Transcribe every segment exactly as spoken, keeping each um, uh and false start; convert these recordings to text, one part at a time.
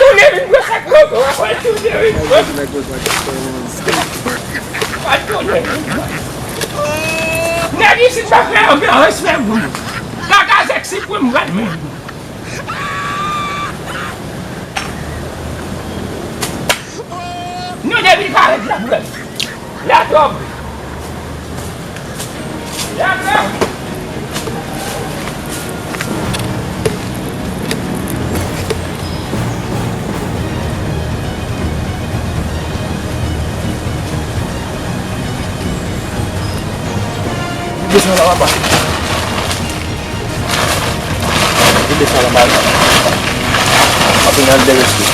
tounen vin pran sèk logo, w ap tounen vin pran. W ap tounen vin pran. Nèg isit pa fè angan respè pou mwen. Kaka sèksi pou mwen menm. Nou depi parèt la pou lè. La dòb. La dòb. Desann la, papa. Desann la, papa. Apre n al dereske.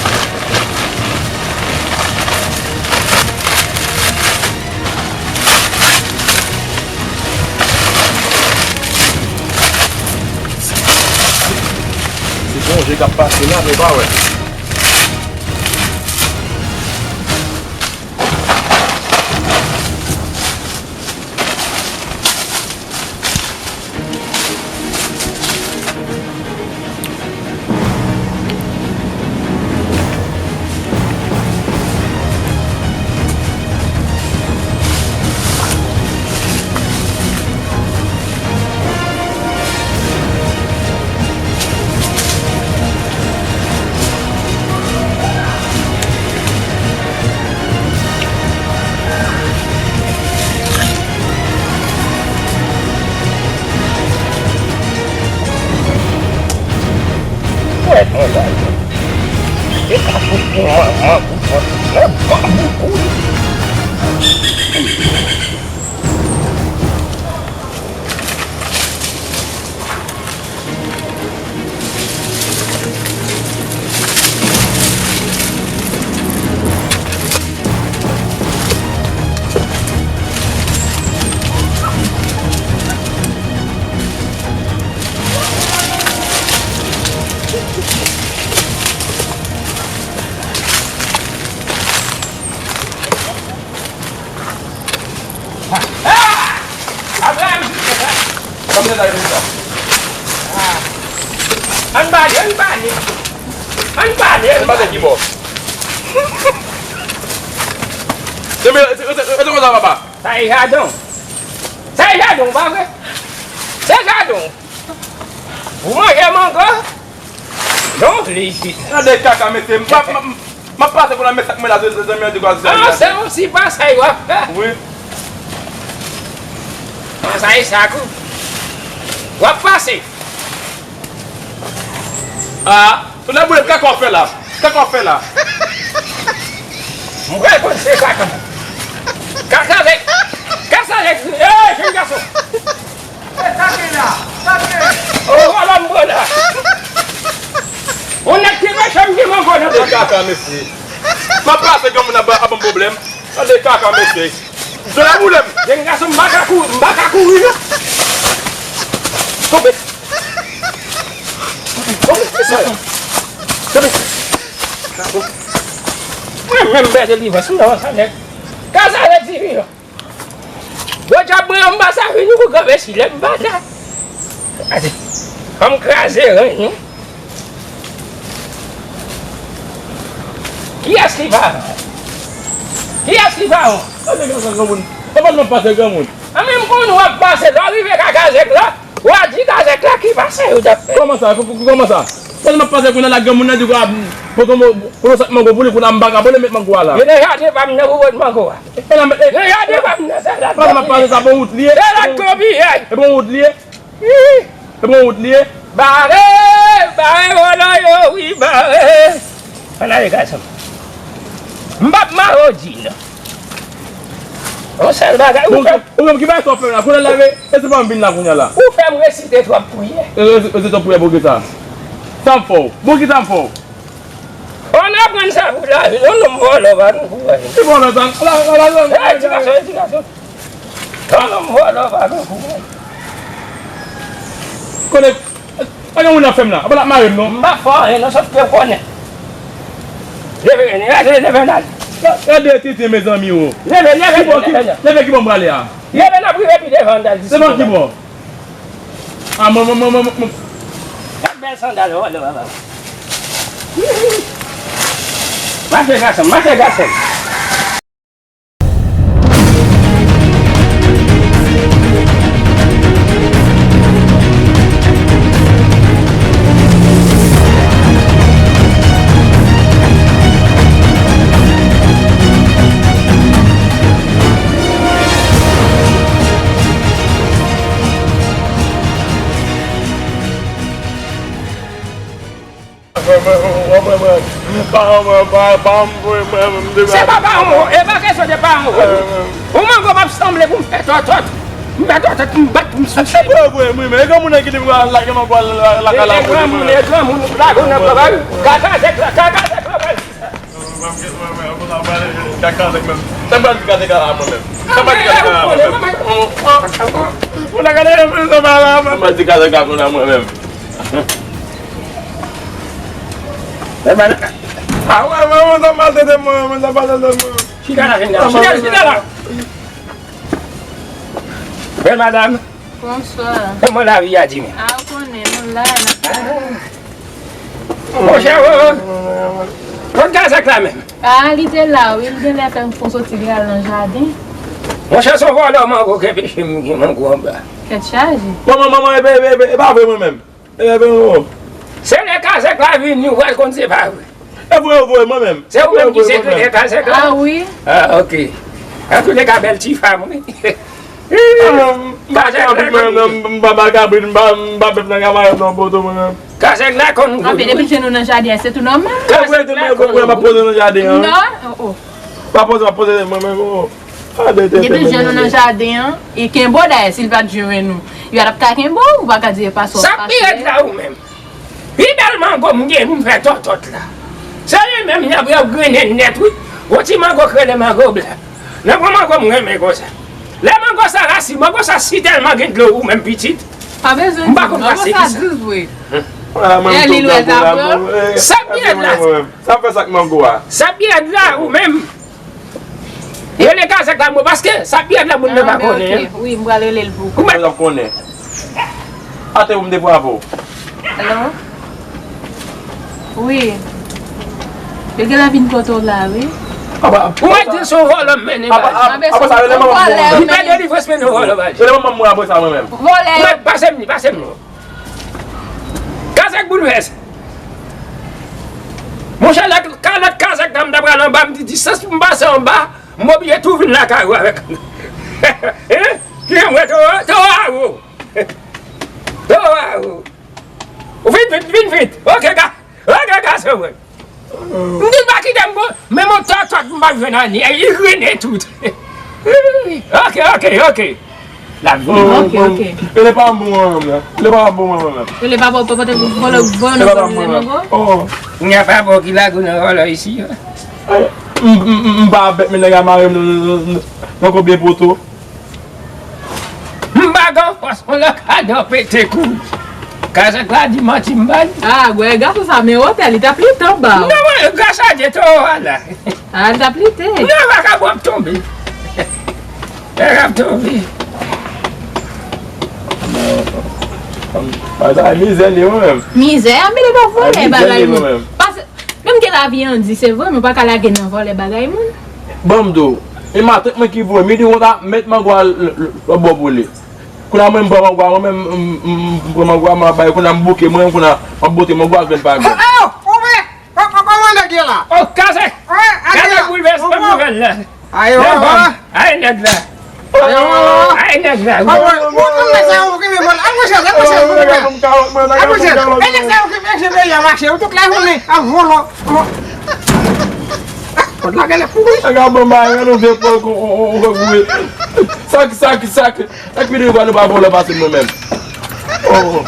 Se gon je k ap pase la, men pa wè. Abraham! Kòm se sa yo fè sa. Ann pale, ann pale. Ann pale, ann pale. Ann pale ki bò? Se, se, se, se konsa, papa. Sa e jaden w. Sa e jaden w, pa vre? Se jaden w. Ou manje mango? Non, li. Gade kaka, mesye. M ap, m ap, m ap pase pou la, men sa k mwen la, zanmi an di kwa. Ah, se yon ti pasaj w ap fè. Wi. Ah, sa e sa kou. W ap pase. Ah, tonè boule, kaka w fè la. Kaka w fè la. M pral konn se kaka. Kaka avèk, kaka avèk, eh, jenn gason. Sa gen la? Sa gen? Oh, vwala m pran la. On nèg ki mechan, m di mango nan bouch. Kaka, mesye. M ap pase granmoun ap ban, ap ban m pwoblèm. Gade kaka, mesye. Tonè boule m. Jenn gason, m pa ka kouri, m pa ka kouri, non. Tonbe. Tonbe, mesye. Tonbe. Mwen menm, bèl delivrans, m nan sa nèg. Kaka avèk di wi. Bon, djab mwen, m pa sa vini pou kanpe si lè m pa ta. Gade, fò m kraze ren nou. Kiyès ki pa? Kiyès ki pa? Pase granmoun. Papa, m ap pase granmoun. An menm konn w ap pase, lè w rive ka kazèk la, w a di kazèk la ki pase yo t ap fè. Kòman sa? Kò-, kò-, kòman sa? Pandan m ap pase kounye a la, granmoun nan di kwa, poto mo-, poto sèt mango pou li, kounye a m pa ka, poto met mango a la. Yo deja devan m nan pou pot mango a. E nan, e, nan jaden pa m nan, se la. Pandan m ap pase sa, bon wout li ye. Se la k konbiyay. E bon wout li ye. Wi. E bon wout li ye. Bare, bare vòlò yo, wi, bare. Ann ale gason. M p ap mare w di non. Yon sèl bagay, ou fè m. Ou menm ki bagay sa w fè m la? Kounye a la, e, e se pa m vin la kounye a la. Ou fè m resite twòp priyè. E, e, e se twòp priyè pou ki sa? Sa m fè w? Bon, ki sa m fè w? Ann aprann sa pou lavi, non, nonm vòlò pa gen kouraj. Ki vòlò sa? Ala, ala, ala. Hey, ti gason, ti gason. Yon nonm vòlò pa gen kouraj. Konnen, pa gen moun nan fè m la. Apa l ap mare m, non? M pa fè w anyen, non, sòf ke w konnen. Leve, leve, leve, leve, leve. Gade tenten, mezanmi, o. Leve, leve, leve. Ki bò, ki, leve, leve, ki bò m prale a? Leve, n ap rive pi devan, n al diskite. Se nan ki bò? A, mwen, mwen, mwen, mwen, mwen. Gad bèl sandal, vòlò, papa. Mache gason, mache gason. Mwen, mwen, mwen, mwen, mwen, paran mwen, pa, paran m voye mwen, mwen, m te... Se pa paran w, e pa kesyon de paran w. Yon mango p ap sanble pou m fè tòtòt. M fè tòtòt, m bat pou m souse. Se pou yo voye m, wi, men e granmoun nan ki te pral lage mango a lakay la pou li, mwen. E granmoun, e granmoun, lage w nan travay. Kaka zèk la, kaka zèk la, bay. Kaka zèk menm. Sa m pral di kaka la mwen menm. Sa m pral di kaka la mwen menm. Mwen ta gade mwen sa pa la mwen. Sa m pral di kaka la mwen menm. Bèl madanm. Ah, wè, wè, wè, sa maltrete mwen, mwen, sa maltrete mwen. Chita la, chita la, chita la. Bèl madanm. Bonswa. Kòman lavi a, di mwen? Ah, ou konnen, nou la, n ap... Monchè, o, o. Kot kazèk la menm? Ah, li te la, wi, li genlè fè m fon soti li al nan jaden. Monchè, se yon vòlò mango k anpeche m gen mango anba. Tèt chaje. Manman, manman, e, e, e, e pa vre mwen menm. E, e, e, o. Se lè kazèk la vini, ou pral konn se pa vre. E vre, e vre, mwen menm. Se ou menm ki sekretè kazèk la? Ah, wi. Ah, ok. Antouleka, bèl ti fanm, wi. Ah, non, m pa kabrit, mwen, non, m pa, m pa kabrit, m pa, m pa bèf nan kamarad, non, poto, mwen menm. Kazèk la konn gwo. Anfen, depi l jwenn nou nan jaden an, se tou nòmal. Kazèk la konn gwo. M ap poze nan jaden an, wi. Non, oh, oh. M ap poze, m ap poze, mwen menm, oh. Depi l jwenn nou nan jaden an, e kenbe w dayè, si l pa t jwenn nou, yo t ap ka kenbe w, ou pa ka di e pa sa w fache. Sa k pi rèd la ou menm. Pi bèl mango m gen pou m fè tòtòt la. Se li menm y ap, y ap grennen nèt, wi. Yon ti mango k rele mango blan. Nan pran mango m renmen konsa. Lè mango sa rasin, mango sa si tèlman gen dlo ou menm pitit. Pa bezwen di m, mango sa dous vre. Lè li lwèt apre. Sa k pi rèd la. Sa fè sa k mango a. Sa k pi rèd la ou menm. Rele kazèk la mwen, paske sa pi rèd la moun nan pa konnen. Wi, m pral rele l pou ou. Kouman w ap konnen? Atè pou m te bravo. Alo? Wi. Yo genlè vin kote w la, wi. Ou mèt di se yon vòlò m mennen ba li. Apa sa rele manman mwen? Li pa delivrans mennen yon vòlò ba li. Rele manman mwen apre sa mwen menm. Vòlè. Ou mèt pase m li, pase m li. Kazèk boulvès. Monchè, lòt kalòt kazèk la m ta pral anba, m di distans pou m pase anba, m oblije tou vin lakay ou avèk. Hein? Ki jan mwen towo, towo a ou. Towo a ou. Ou vin vit, vin vit. Ok, ga, ok, gason mwen. M di l pa kite m bon. Men mon tòtòt m pa jwenn anyen. Li grennen tout. Ok, ok, ok. L ap vini. Ok, ok. Ele pa bon mwen menm la. Ele pa bon mwen menm. Ele pa bon, pa pote vòlò, vòlò, vòlò, vòlò. Oh. N a pa bon ki lage w nan vòlò isi. M, m, m, m pa bèt men nèg a mare m nan, nan, nan, nan konbyen poto. M pa gen fòs, yon lòt kadò pete kou. Kazèk la di manti m ba li. Ah, wè, gason sa men wotè, li t ap lite anba. Non, mwen, gras a Dye, towo a la. Ah, li t ap lite. Non, vakabon ap tonbe. Li ap tonbe. Bagay mizè li mwen menm. Mizè, a mele pa vòlè bagay moun. Pase, menm ke lavi an di, se vre, men w pa ka lage nan vòlè bagay moun. Ban m di w, e matant mwen ki voye m, li di w ta mèt mango a l, l, lòt bò pou li. Kounye a mwen, m pran mango a mwen menm, m, m, m pran mango a, m ap bay, kounye a m bouke mwen, kounye a m ap bote mango a grenn pa grenn. Oh, oh, oh, men, kò-, kò-, kòman nèg ye la? Oh, kazèk! Kazèk boulvèse, ban m nouvèl la. Ayo, ayo, nèg la. Ayo, ayo, nèg la. Ayo, mwen, mwen, mwen, sa yo kenbe mwen. Al mwen chèz, al mwen chèz, mwen, mwen. Al mwen chèz. E nèg sa yo kenbe, kenbe, y a mache. Yo tout la jounen, ap vòlò. Kot la genlè kouri. Sa ka bon, mwen, nou vye pran, on, on, on, on, on, sa ki, sa ki, sa ki, sa ki pi de vwa nou pa vòlò pase mwen menm. Oh, oh.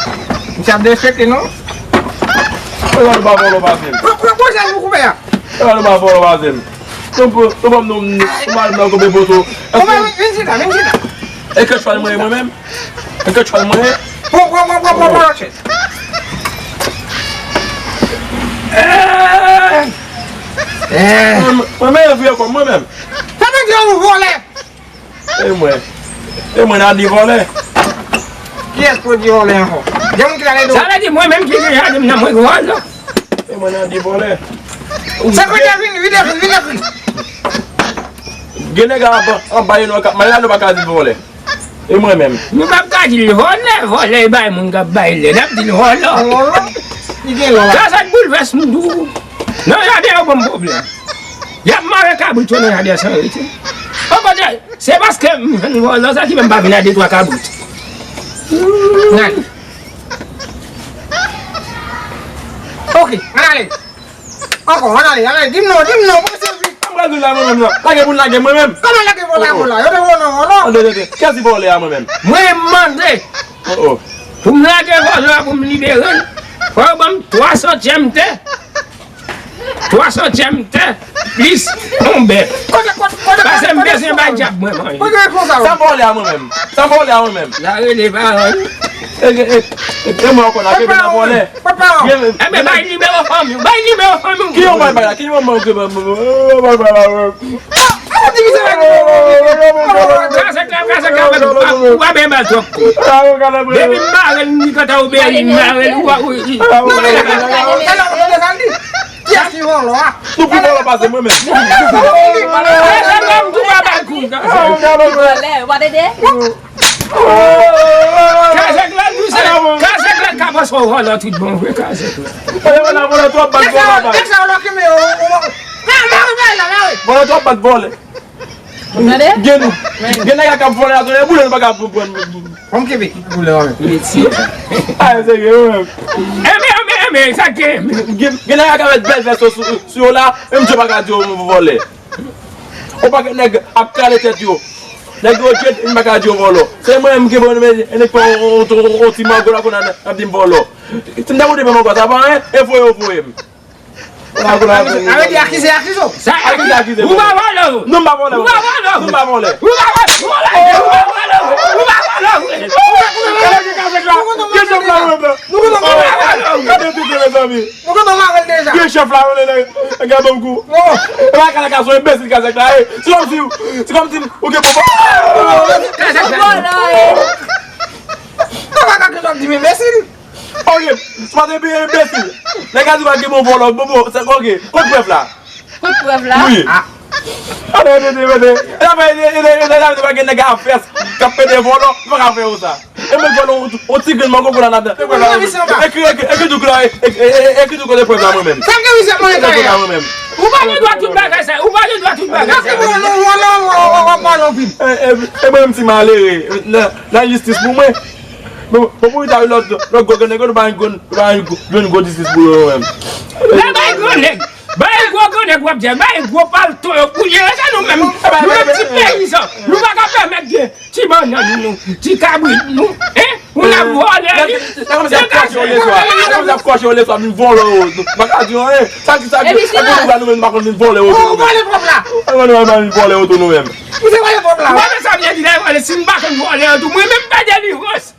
Misye ap derespekte, non? Sa nou pa vòlò pase m. Pran, pran, pran chèz pou koupe a. Sa nou pa vòlò pase m. Donk, donk, donk, m al nan kote poto. Vin, vin chita, vin chita. E ke chwal mwen, mwen menm? E ke chwal mwen? Pran, pran, pran, pran, pran, pran, chèz. Eh! Eh! Mwen, mwen, mwen, vye kòm mwen menm. Sa vle di yon vòlè. E mwen. E mwen nan di vòlè. Kiyès pou di vòlè ankò? Gen moun ki ta rele w. Sa vle di mwen menm ki gen jaden m nan mwen vòlè. E mwen nan di vòlè. Sekretè vini, vini, vini, vini. Gen nèg anba, anba yo nan k ap mache la, nou pa ka di vòlè. E mwen menm. Nou p ap ka di l vòlè, vòlè e bay moun k ap bay lè. N ap di l vòlò. Vòlò? Li gen lò la. Sa, sa k boulvès m tou. Nan jaden yo ban m pwoblèm. Y ap mare kabrit yo nan jaden san rete. Okontrè, se paske m jwenn vòlò sa ki fè m pa vin ak de twa kabrit. Nan. Ok, ann ale. Ankò, ann ale, ann ale. Di m non, di m non, mwen se vit. Mwen pral vin la mwen menm la. Lage pou n lage mwen menm. Kòman lage vòlò a vòlò? Yo te vòlò, vòlò. Tande, tande. Kiyès ki vòlè a mwen menm? Mwen mande. Oh, oh. Pou m lage vòlò a pou m libere l, fò yo ban m twa santyèm tè. Twa santyèm tè plis yon bèf. Kote, kote, kote, kote, kote. Paske m bezwen bay dyab mwen manje. Kote responsab? Sa vòlè a mwen menm. Sa vòlè a mwen menm. La rele paran. E, e, e, e, e mwen ankò la, ke vin nan vòlè. Ebyen, bay nimewo fanmi w, bay nimewo fanmi w. Ki yon bay bay la, ki yon bay bay la. Kazèk la, kazèk la, ou pa byen bay twòp kou. Depi m mare l, m di kanta ou byen, m mare l, ou pa, ou, ou. Kiyès ki vòlò a? Nou pi vòlò pase mwen menm. Kazèk la, m tou pa bay kou. Vòlè, w pa tande? Kazèk la, nou se, kazèk la ka pase yon vòlò tout bon vre, kazèk la. Vòlò, vòlò, twòp bat vòlò, bat. Nèg sa yo la kenbe yo, yo, yo. Mare, mare la, mare. Vòlò, twòp bat vòlè. Tande? Gen nou. Gen nèg k ap vòlè la, tande, boule nou pa ka pran. Fò m kenbe boule a menm. Mesye. A, serye, wi, menm. Enben, Peye sa k gen. Gen, gen nèg k ap met bèl vès yo sou, sou yo la, menm Dye pa ka di yo vòlè. Yon pakèt nèg ap kale tèt yo. Nèg yo djed, m pa ka di yo vòlò. Se mwen menm ki bon, men, e nèg pran yon, yon, yon, yon ti mango la, kounye a n ap di m vòlò. Si m ta monte pran mango a, sa pa anyen, e voye yo voye m. Kounye a, kounye a, kounye a. Sa vle di akize, akize w. Sa akize, akize. Ou pa vòlò. Non, m pa vòlò. Ou pa vòlò. Non, m pa vòlò. Ou pa vòlò. Ou pa vòlò. Ou pa vòlò. Ou pa vòlò. Ou pa vòlò. Ou pa vòlò. Ou pa vòlò. Gade tete, mezanmi. Nou kontan mare l deja. Vye chèf la, yon nèg, nèg a ban m kou. E pa kale gason enbesil kazèk la, e. Se kòmsi, se kòmsi ou gen popo. Kazèk la. Papa, kaka w ap di m enbesil. Ok, se pa te byen enbesil. Nèg a di pa gen bon vòlò, bon, bon, se, ok. Kot prèv la? Kot prèv la? Wi. Ah. Ane, ane, ane, ane. E la, e, e, e, e, e, pa gen nèg a vès k ap pede vòlò, li pa ka fè yo sa. E mwen vòlò, yon, yon ti grenn mango pou la ladan. Ekri, ekri, ekri tou la, e, e, e, ekri tou kote prèv la mwen menm. Sa m gen mizè mwen kay la. Mwen menm. Ou pa gen dwa tout bagay sa, ou pa gen dwa tout bagay sa. Sa se bon, non, non, non, non, non, non, non, non. E, e, e mwen menm ti malere, nan, nan jistis pou mwen. Bon, bon, pou ta lòt, lòt gwo grenn nèg yo, nou pa gen gwo, nou pa gen gwo, gwo jistis pou yo menm. Nan bay gwo nèg. Bay gwo gwo nèg w ap di a, bay gwo palto yo pou jere sa nou menm. Nou menm ti peyizan, nou pa ka pèmèt gen ti bannann nou, ti kabrit nou, en? Moun ap vòlè li. Se kòmsi ap kòche yo leswa. Se kòmsi ap kòche yo leswa, vin vòlè yo. Nou pa ka di anyen. Sa ki sa ki, epi si nou la, nou menm nou pa konn vin vòlè yo tou nou menm. Ou vòlè pwòp la. Ou vòlè yo, nou vin vòlè yo tou nou menm. Misye vòlè pwòp la. Mwen menm sa m te di la, vòlè, si m pa konn vòlè yo tou, mwen menm m pa delivrans.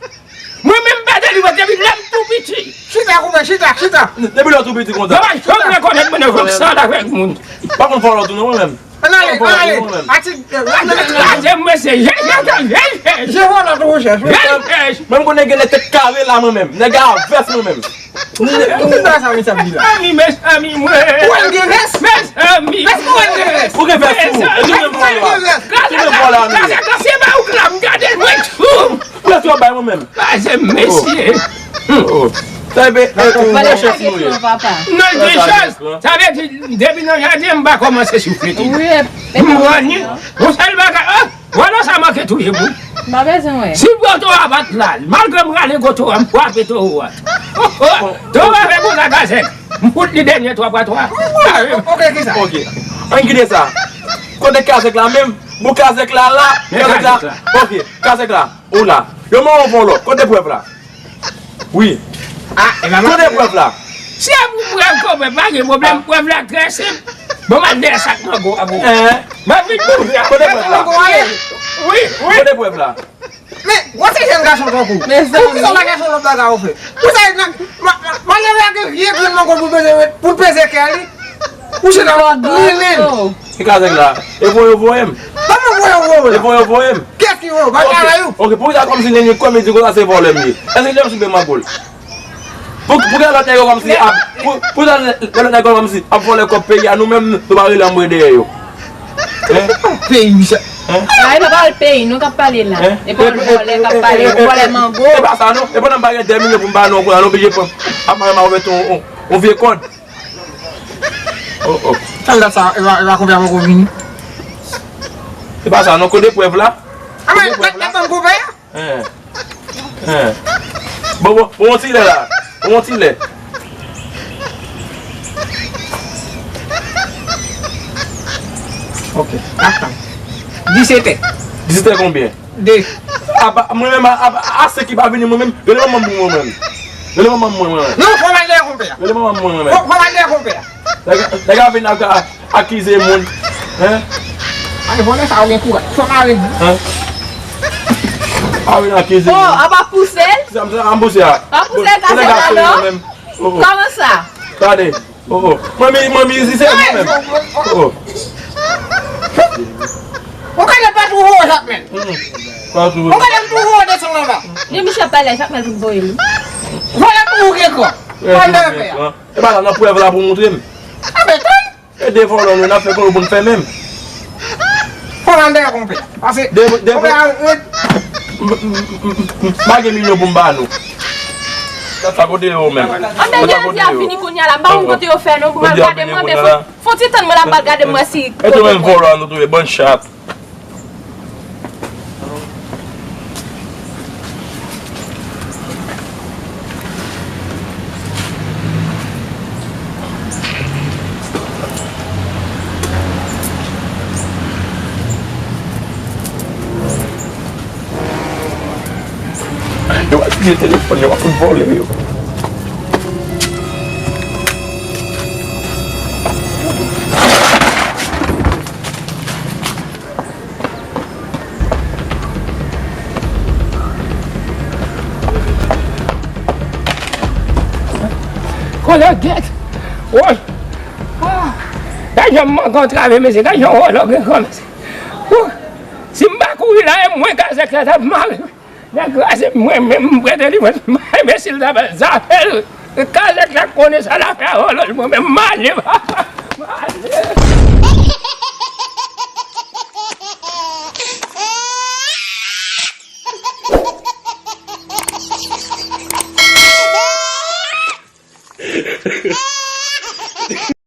Mwen menm m pa delivrans depi lè m tou piti. Chita, koupe, chita, chita. Depi lè w tou piti konsa. Mwen pa janm rekonèt mwen nan vòlè sa avèk moun. Pa konn vòlè tou non mwen menm. Ann ale, ann ale. Ati, kraze m mesye. Jèj, jèj, jèj, jèj. Je vòlè tou chèch. Jèj, jèj. Mwen m konnen gen nèg tèt kare la mwen menm. Nèg a vès mwen menm. Ou gen vès? Mezanmi, mezanmi, mwen. Ou wè l gen vès? Mezanmi. Èske ou wè l gen vès? Ou gen vès tou. Ou gen vès. Ou gen vès. Ou gen vès la, mezanmi. Kase, kase, kase ba ou klam, gade l, mwen tou. Ou lèse yo bay mwen menm. Kraze m, mesye. Oh. Sa e, e, e, nan chans nou ye. Nan de chans. Sa vle di, depi nan jaden, m pa kòmanse soufle tou. Wi, e, e, m wè ni. Yon sèl bagay, oh, vòlò sa manke touye moun. M pa bezwen wè. Si gwo towo a bat la, malgre m rale gwo towo a, m frape towo a. Oh, oh, towo a fè bouga kazèk. M fout li dènye twa pa twa. Ok, kisa? Ok. Ann kite sa. Kote kazèk la menm? Bon, kazèk la la. Kazèk la. Ok, kazèk la. Ou la. Yo mande w vòlò. Kote prèv la? Wi. Ah, e pa mal. Kote prèv la? Si e pou prèv, konpè, pa gen pwoblèm. Prèv la trè senp. Bon, m al dèyè sak mango a pou. Eh. M ap vin pou prèv. Kote prèv la? Wi, wi. Kote prèv la? Men, w se jèn gason tankou w. Mezanmi. Poukisa w pa ka fè lòt bagay ou fè? Poukisa nèg, ma, ma, malere a gen vye grenn mango pou l peze, pou l peze kè li? Ou chita w ap griyen l. Ki kazèk la? E voye yo voye m. Kòman voye yo voye w la? E voye yo voye m. Kiyès ki voye w? Bagay la yo. Ok, poukisa kòmsi nèg yo kòm di konsa se vòlè m ye? Èske lè m sou pye m ap vòlè? Pou, poukisa lòt nèg yo kòmsi ap, pou, poukisa lòt nèg yo kòmsi ap vòlè kòb peyi a, nou menm nou pa rele anmwe dèyè yo? Hein? Peyi misye. Hein? Ah, e pa pawòl peyi nou k ap pale la. Hein? E pawòl vòlè k ap pale, vòlè mango. E pa sa non. E pandan m pa gen de milyon pou m ba nou, kounye a nou oblije pran, ap mare m avèk yon, yon, yon vye kòd. Oh, oh. Sa l dat sa, e pa, e pa konpè a poko vini. E pa sa non, kote prèv la? Ah, men, kote prèv la? Ban m konpè a. Hein. Hein. Bon, bon, bon, yon ti lè la. Bon, yon ti lè. Ok, atan. Disetè. Disetè konbyen? De. Apa, mwen menm, apa, ase ki pa vini mwen menm. Rele manman m pou mwen menm. Rele manman m mwen menm. Non, fò m al dèyè konpè a. Rele manman m mwen menm. Fò, fò m al dèyè konpè a. Nèg, nèg a vin ak, a, akize moun. Hein? Ay, vòlè sa ou gen kouraj. Fò m ale. Hein? A vin akize moun. Oh, a pa pouse l? Se sa m, se sa m pouse a. Pa pouse l, kase la non. Oh, oh. Kòman sa? Gade. Oh, oh. Manmi, manmi, si se mwen menm. Oh, oh. Ou gade pa twouve w, Jakmèl. Mm. Pa twouve. Ou gade m twouve w desann anba. Gen misye ap pale, Jakmèl vin voye li. Vòlè pou ou gen kò. Pale anpè a. E pa la nan prèv la pou moutre m. A, men tann. E de vòlò nou, n ap fè konn pou n fè menm. Fò n al dèyè konpè. Pase de, de, konpè a ret. M, m, m, m, m pa gen milyon pou m ba nou. Sa kote yo menm? Anben, jodi a fini kounye a la. M pa konn kote yo fè non pou m al gade mwen, men fò, fò ti tann mwen la, m al gade mwen si kote yo menm vòlò a nou touye, bann chat. Yo al piye telefòn yo, al fout vòlè yo. Kolè gèt! Woy! Ah! Gad jan m manke antrave, mesye, gad jan wòlò gen kran, mesye. Woy! Si m pa kouri la, e mwen kazèk la t ap mare. Nèg kraze mwen menm, m prete li mwen. Enbesil sa fè l, sa fè l. Kazèk la konnen sa l ap fè a wòlò l, mwen menm m ale.